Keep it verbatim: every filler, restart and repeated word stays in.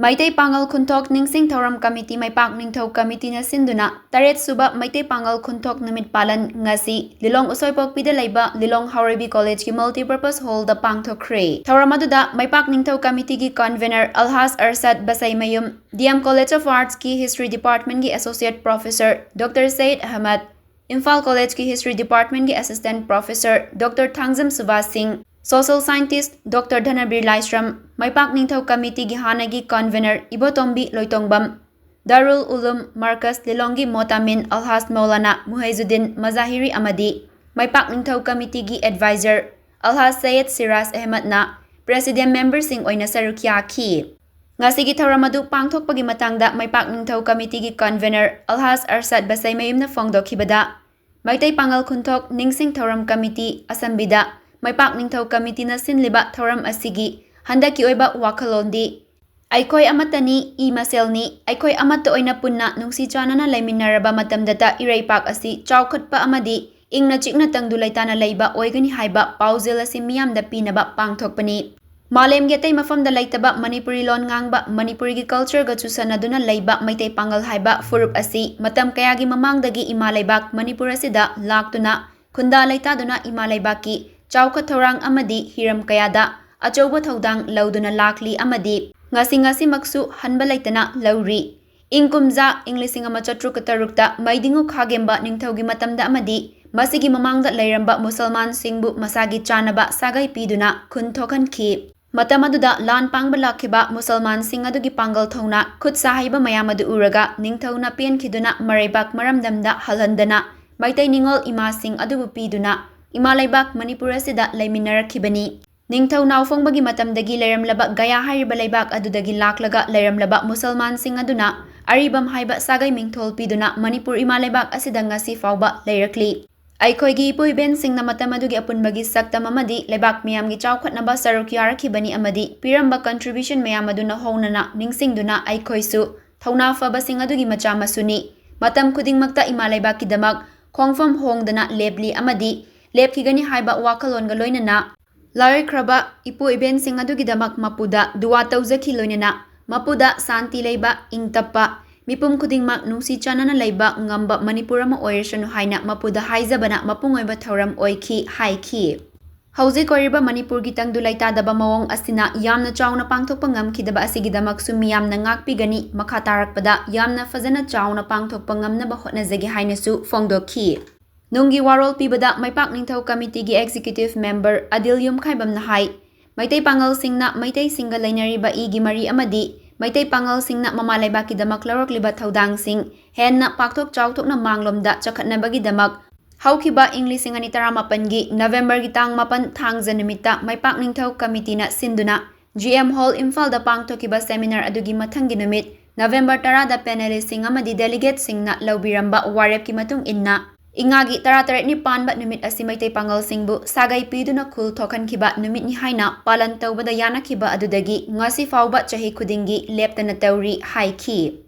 ꯃꯩꯇꯩ ꯄꯥꯉꯜ ꯈꯨꯟꯊꯣꯛ ꯅꯤꯡꯁꯤꯡ ꯊꯧꯔꯝ ꯀꯃꯤꯇꯤ ꯃꯩꯄꯥꯛ ꯅꯤꯡꯊꯧ ꯀꯃꯤꯇꯤꯅ ꯁꯤꯟꯗꯨꯅ ꯇꯔꯦꯠ ꯁꯨꯕ ꯃꯩꯇꯩ ꯄꯥꯉꯜ ꯈꯨꯟꯊꯣꯛ ꯅꯨꯃꯤꯠ ꯄꯥꯂꯟ ꯉꯁꯤ ꯂꯤꯂꯣꯡ ꯎꯁꯣꯏꯄꯣꯛꯄꯤꯗ ꯂꯩꯕ ꯂꯤꯂꯣꯡ ꯍꯥꯎꯔꯩꯕꯤ ꯀꯣꯂꯦꯖꯀꯤ multipurpose hallꯗ ꯄꯥꯡꯊꯣꯛꯈ꯭ꯔꯦ꯫ ꯊꯧꯔꯝ ꯑꯗꯨꯗ ꯃꯩꯄꯥꯛ ꯅꯤꯡꯊꯧ ꯀꯃꯤꯇꯤꯒꯤ convener ꯑꯜꯍꯥꯖ ꯑꯔꯁꯥꯗ ꯕꯁꯩꯃꯌꯨꯝ, D M College of Artsꯀꯤ History Departmentꯀꯤ Associate Professor Doctor Syed Ahmed, Imphal ꯀꯣꯂꯦꯖꯀꯤ History Departmentꯀꯤ Assistant Professor Doctor Thangjam Subhas ꯁꯤꯡ, Social Scientist Doctor ꯙꯅꯕꯤꯔ ꯂꯥꯏꯁ꯭ꯔꯝ, ꯃꯩꯄꯥꯛ ꯅꯤꯡꯊꯧ ꯀꯃꯤꯇꯤꯒꯤ ꯍꯥꯟꯅꯒꯤ convener ꯏꯕꯣꯇꯣꯝꯕꯤ ꯂꯣꯏꯇꯣꯡꯕꯝ, ꯗꯥꯔꯨꯜ ꯎꯂꯨꯝ ꯃꯔꯀꯁ ꯂꯤꯂꯣꯡꯒꯤ ꯃꯣꯇꯥꯃꯤꯟ ꯑꯜꯍꯥꯖ ꯃꯧꯂꯥꯅꯥ ꯃꯨꯍꯩꯖꯨꯗꯤꯟ ꯃꯖꯥꯍꯤꯔꯤ ꯑꯃꯗꯤ ꯃꯩꯄꯥꯛ ꯅꯤꯡꯊꯧ ꯀꯃꯤꯇꯤꯒꯤ advisor ꯑꯜꯍꯥꯖ ꯁꯩꯌꯦꯗ ꯁꯤꯔꯥꯖ ꯑꯍꯃꯗꯅ president memberꯁꯤꯡ ꯑꯣꯏꯅ ꯁꯔꯨꯛ ꯌꯥꯈꯤ꯫ ꯉꯁꯤꯒꯤ ꯊꯧꯔꯝ ꯑꯗꯨ ꯄꯥꯡꯊꯣꯛꯄꯒꯤ ꯃꯇꯥꯡꯗ ꯃꯩꯄꯥꯛ ꯅꯤꯡꯊꯧ ꯀꯃꯤꯇꯤꯒꯤ convener ꯑꯜꯍꯥꯖ ꯑꯔꯁꯥꯗ ꯕꯁꯩꯃꯌꯨꯝꯅ ꯐꯣꯡꯗꯣꯛꯈꯤꯕꯗ, ꯃꯩꯇꯩ ꯄꯥꯉꯜ ꯈꯨꯟꯊꯣꯛ ꯅꯤꯡꯁꯤꯡ ꯊꯧꯔꯝ ꯀꯃꯤꯇꯤ ꯑꯁꯝꯕꯤꯗ ꯃꯩꯄꯥꯛ ꯅꯤꯡꯊꯧ ꯀꯃꯤꯇꯤꯅ ꯁꯤꯟꯂꯤꯕ ꯊꯧꯔꯝ ꯑꯁꯤꯒꯤ ꯍꯟꯗꯛꯀꯤ ꯑꯣꯏꯕ ꯋꯥꯈꯜꯂꯣꯟꯗꯤ, "ꯑꯩꯈꯣꯏ ꯑꯃꯠꯇꯅꯤ, ꯏ ꯃꯁꯦꯜꯅꯤ, ꯑꯩꯈꯣꯏ ꯑꯃꯠꯇ ꯑꯣꯏꯅ ꯄꯨꯟꯅ ꯅꯨꯡꯁꯤ ꯆꯥꯟꯅꯅ ꯂꯩꯃꯤꯟꯅꯔꯕ ꯃꯇꯝꯗꯇ ꯏꯔꯩꯄꯥꯛ ꯑꯁꯤ ꯆꯥꯎꯈꯠꯄ ꯑꯃꯗꯤ ꯏꯪꯅ ꯆꯤꯛꯅ ꯇꯪꯗꯨ ꯂꯩꯇꯥꯅ ꯂꯩꯕ ꯑꯣꯏꯒꯅꯤ" ꯍꯥꯏꯕ ꯄꯥꯎꯖꯦꯜ ꯑꯁꯤ ꯃꯤꯌꯥꯝꯗ ꯄꯤꯅꯕ ꯄꯥꯡꯊꯣꯛꯄꯅꯤ꯫ ꯃꯥꯂꯦꯝꯒꯤ ꯑꯇꯩ ꯃꯐꯝꯗ ꯂꯩꯇꯕ ꯃꯅꯤꯄꯨꯔꯤ ꯂꯣꯟ ꯉꯥꯡꯕ, ꯃꯅꯤꯄꯨꯔꯒꯤ cultureꯒ ꯆꯨꯁꯟꯅꯗꯨꯅ ꯂꯩꯕ ꯃꯩꯇꯩ ꯄꯥꯉꯜ ꯍꯥꯏꯕ ꯐꯨꯔꯨꯞ ꯑꯁꯤ ꯃꯇꯝ ꯀꯌꯥꯒꯤ ꯃꯃꯥꯡꯗꯒꯤ ꯏꯃꯥ ꯂꯩꯕꯥꯛ ꯃꯅꯤꯄꯨꯔ ꯑꯁꯤꯗ ꯂꯥꯛꯇꯨꯅ ꯈꯨꯟꯗꯥ ꯂꯩꯇꯥꯗꯨꯅ ꯏꯃꯥ ꯂꯩꯕꯥꯛꯀꯤ ꯆꯥꯎꯈꯠ ꯊꯧꯔꯥꯡ ꯑꯃꯗꯤ ꯍꯤꯔꯝ ꯀꯌꯥꯗ ꯑꯆꯧꯕ ꯊꯧꯗꯥꯡ ꯂꯧꯗꯨꯅ ꯂꯥꯛꯂꯤ ꯑꯃꯗꯤ ꯉꯁꯤ ꯉꯁꯤꯃꯛꯁꯨ ꯍꯟꯕ ꯂꯩꯇꯅ ꯂꯧꯔꯤ꯫ ꯏꯪ ꯀꯨꯝꯖꯥ ꯏꯪ ꯂꯤꯁꯤꯡ ꯑꯃ ꯆꯥꯇ꯭ꯔꯨꯛ ꯇꯔꯨꯛꯇ ꯃꯩꯗꯤꯡꯉꯨ ꯈꯥꯒꯦꯝꯕ ꯅꯤꯡꯊꯧꯒꯤ ꯃꯇꯝꯗ ꯑꯃꯗꯤ ꯃꯁꯤꯒꯤ ꯃꯃꯥꯡꯗ ꯂꯩꯔꯝꯕ ꯃꯨꯁꯜꯃꯥꯟꯁꯤꯡꯕꯨ ꯃꯁꯥꯒꯤ ꯆꯥꯅꯕ ꯁꯥꯒꯩ ꯄꯤꯗꯨꯅ ꯈꯨꯟ ꯊꯣꯛꯍꯟꯈꯤ꯫ ꯃꯇꯝ ꯑꯗꯨꯗ ꯂꯥꯟ ꯄꯥꯡꯕ ꯂꯥꯛꯈꯤꯕ ꯃꯨꯁꯜꯃꯥꯟꯁꯤꯡ ꯑꯗꯨꯒꯤ ꯄꯥꯡꯒꯜ ꯊꯧꯅꯥ, ꯈꯨꯠ ꯁꯥ ꯍꯩꯕ ꯃꯌꯥꯝ ꯑꯗꯨ ꯎꯔꯒ ꯅꯤꯡꯊꯧꯅ ꯄꯦꯟꯈꯤꯗꯨꯅ ꯃꯔꯩꯕꯥꯛ ꯃꯔꯝꯗꯝꯗ ꯍꯜꯍꯟꯗꯅ ꯃꯩꯇꯩ ꯅꯤꯉꯣꯜ ꯏꯃꯥꯁꯤꯡ ꯑꯗꯨꯕꯨ ꯄꯤꯗꯨꯅ ꯏꯃꯥ ꯂꯩꯕꯥꯛ ꯃꯅꯤꯄꯨꯔ ꯑꯁꯤꯗ ꯂꯩꯃꯤꯟꯅꯔꯛꯈꯤꯕꯅꯤ꯫ ꯅꯤꯡꯊꯧ ꯅꯥꯎꯐꯣꯡꯕꯒꯤ ꯃꯇꯝꯗꯒꯤ ꯂꯩꯔꯝꯂꯕ ꯒꯌꯥ ꯍꯥꯏꯔꯤꯕ ꯂꯩꯕꯥꯛ ꯑꯗꯨꯗꯒꯤ ꯂꯥꯛꯂꯒ ꯂꯩꯔꯝꯂꯕ ꯃꯨꯁꯜꯃꯥꯟꯁꯤꯡ ꯑꯗꯨꯅ ꯑꯔꯤꯕꯝ ꯍꯥꯏꯕ ꯁꯥꯒꯩ ꯃꯤꯡꯊꯣꯜ ꯄꯤꯗꯨꯅ ꯃꯅꯤꯄꯨꯔ ꯏꯃꯥ ꯂꯩꯕꯥꯛ ꯑꯁꯤꯗ ꯉꯁꯤ ꯐꯥꯎꯕ ꯂꯩꯔꯛꯂꯤ꯫ ꯑꯩꯈꯣꯏꯒꯤ ꯏꯄꯨ ꯏꯕꯦꯟꯁꯤꯡꯅ ꯃꯇꯝ ꯑꯗꯨꯒꯤ ꯑꯄꯨꯟꯕꯒꯤ ꯁꯛꯇꯝ ꯑꯃꯗꯤ ꯂꯩꯕꯥꯛ ꯃꯤꯌꯥꯝꯒꯤ ꯆꯥꯎꯈꯠꯅꯕ ꯁꯔꯨꯛ ꯌꯥꯔꯛꯈꯤꯕꯅꯤ ꯑꯃꯗꯤ ꯄꯤꯔꯝꯕ contribution ꯃꯌꯥꯝ ꯑꯗꯨꯅ ꯍꯧꯅꯅ ꯅꯤꯡꯁꯤꯡꯗꯨꯅ ꯑꯩꯈꯣꯏꯁꯨ ꯊꯧꯅꯥ ꯐꯕꯁꯤꯡ ꯑꯗꯨꯒꯤ ꯃꯆꯥ ꯃꯁꯨꯅꯤ꯫ ꯃꯇꯝ ꯈꯨꯗꯤꯡꯃꯛꯇ ꯏꯃꯥ ꯂꯩꯕꯥꯛꯀꯤꯗꯃꯛ ꯈꯣꯡꯐꯝ ꯍꯣꯡꯗꯅ ꯂꯦꯞꯂꯤ ꯑꯃꯗꯤ ꯂꯦꯞꯈꯤꯒꯅꯤ ꯍꯥꯏꯕ ꯋꯥꯈꯜꯂꯣꯟꯒ ꯂꯣꯏꯅꯅ ꯂꯥꯏꯔꯤꯛꯈ꯭ꯔꯕ ꯏꯄꯨ ꯏꯕꯦꯟꯁꯤꯡ ꯑꯗꯨꯒꯤꯗꯃꯛ ꯃꯄꯨꯗ ꯗꯨꯋꯥ ꯇꯧꯖꯈꯤ꯫ ꯂꯣꯏꯅꯅ ꯃꯄꯨꯗ ꯁꯥꯟꯇꯤ ꯂꯩꯕ, ꯏꯪ ꯇꯞꯄ, ꯃꯤꯄꯨꯝ ꯈꯨꯗꯤꯡꯃꯛ ꯅꯨꯡꯁꯤ ꯆꯥꯟꯅꯅ ꯂꯩꯕ ꯉꯝꯕ ꯃꯅꯤꯄꯨꯔ ꯑꯃ ꯑꯣꯏꯔꯁꯅꯨ ꯍꯥꯏꯅ ꯃꯄꯨꯗ ꯍꯥꯏꯖꯕꯅ ꯃꯄꯨꯡ ꯑꯣꯏꯕ ꯊꯧꯔꯝ ꯑꯣꯏꯈꯤ ꯍꯥꯏꯈꯤ꯫ ꯍꯧꯖꯤꯛ ꯑꯣꯏꯔꯤꯕ ꯃꯅꯤꯄꯨꯔꯒꯤ ꯇꯪꯗꯨ ꯂꯩꯇꯥꯗꯕ ꯃꯑꯣꯡ ꯑꯁꯤꯅ ꯌꯥꯝꯅ ꯆꯥꯎꯅ ꯄꯥꯡꯊꯣꯛꯄ ꯉꯝꯈꯤꯗꯕ ꯑꯁꯤꯒꯤꯗꯃꯛꯁꯨ ꯃꯤꯌꯥꯝꯅ ꯉꯥꯛꯄꯤꯒꯅꯤ꯫ ꯃꯈꯥ ꯇꯥꯔꯛꯄꯗ ꯌꯥꯝꯅ ꯐꯖꯅ ꯆꯥꯎꯅ ꯄꯥꯡꯊꯣꯛꯄ ꯉꯝꯅꯕ ꯍꯣꯠꯅꯖꯒꯦ ꯍꯥꯏꯅꯁꯨ ꯐꯣꯡꯗꯣꯛꯈꯤ꯫ ꯅꯨꯡꯒꯤ ꯋꯥꯔꯣꯜ ꯄꯤꯕꯗ ꯃꯩꯄꯥꯛ ꯅꯤꯡꯊꯧ ꯀꯃꯤꯇꯤꯒꯤ executive member ꯑꯗꯤꯜ ꯌꯨꯝꯈꯥꯏꯕꯝꯅ ꯍꯥꯏ, ꯃꯩꯇꯩ ꯄꯥꯉꯜꯁꯤꯡꯅ ꯃꯩꯇꯩꯁꯤꯡꯒ ꯂꯩꯅꯔꯤꯕ ꯏꯒꯤ ꯃꯔꯤ ꯑꯃꯗꯤ ꯃꯩꯇꯩ ꯄꯥꯉꯜꯁꯤꯡꯅ ꯃꯃꯥ ꯂꯩꯕꯥꯛꯀꯤꯗꯃꯛ ꯂꯧꯔꯛꯂꯤꯕ ꯊꯧꯗꯥꯡꯁꯤꯡ ꯍꯦꯟꯅ ꯄꯥꯛꯊꯣꯛ ꯆꯥꯎꯊꯣꯛꯅ ꯃꯥꯡꯂꯣꯝꯗ ꯆꯈꯠꯅꯕꯒꯤꯗꯃꯛ ꯍꯧꯈꯤꯕ ꯏꯪ ꯂꯤꯁꯤꯡ ꯑꯅꯤ ꯇꯔꯥꯃꯥꯄꯟꯒꯤ ꯅꯕꯦꯝꯕꯔꯒꯤ ꯇꯥꯡ ꯃꯥꯄꯟ ꯊꯥꯡꯖ ꯅꯨꯃꯤꯠꯇ ꯃꯩꯄꯥꯛ ꯅꯤꯡꯊꯧ ꯀꯃꯤꯇꯤꯅ ꯁꯤꯟꯗꯨꯅ G M Hall ꯏꯝꯐꯥꯜꯗ ꯄꯥꯡꯊꯣꯛꯈꯤꯕ seminar ꯑꯗꯨꯒꯤ ꯃꯊꯪꯒꯤ ꯅꯨꯃꯤꯠ ꯅꯕꯦꯝꯕꯔ ꯇꯔꯥꯗ panelistꯁꯤꯡ ꯑꯃꯗꯤ delegateꯁꯤꯡꯅ ꯂꯧꯕꯤꯔꯝꯕ ꯋꯥꯔꯦꯞꯀꯤ ꯃꯇꯨꯡ ꯏꯟꯅ ꯏꯉꯥꯒꯤ ꯇꯔꯥꯇꯔꯦꯠꯅꯤ ꯄꯥꯟꯕ ꯅꯨꯃꯤꯠ ꯑꯁꯤ ꯃꯩꯇꯩ ꯄꯥꯉꯜꯁꯤꯡꯕꯨ ꯁꯥꯒꯩ ꯄꯤꯗꯨꯅ ꯈꯨꯜ ꯊꯣꯛꯍꯟꯈꯤꯕ ꯅꯨꯃꯤꯠꯅꯤ ꯍꯥꯏꯅ ꯄꯥꯂꯟ ꯇꯧꯕꯗ ꯌꯥꯅꯈꯤꯕ ꯑꯗꯨꯗꯒꯤ ꯉꯁꯤ ꯐꯥꯎꯕ ꯆꯍꯤ ꯈꯨꯗꯤꯡꯒꯤ ꯂꯦꯞꯇꯅ ꯇꯧꯔꯤ ꯍꯥꯏꯈꯤ꯫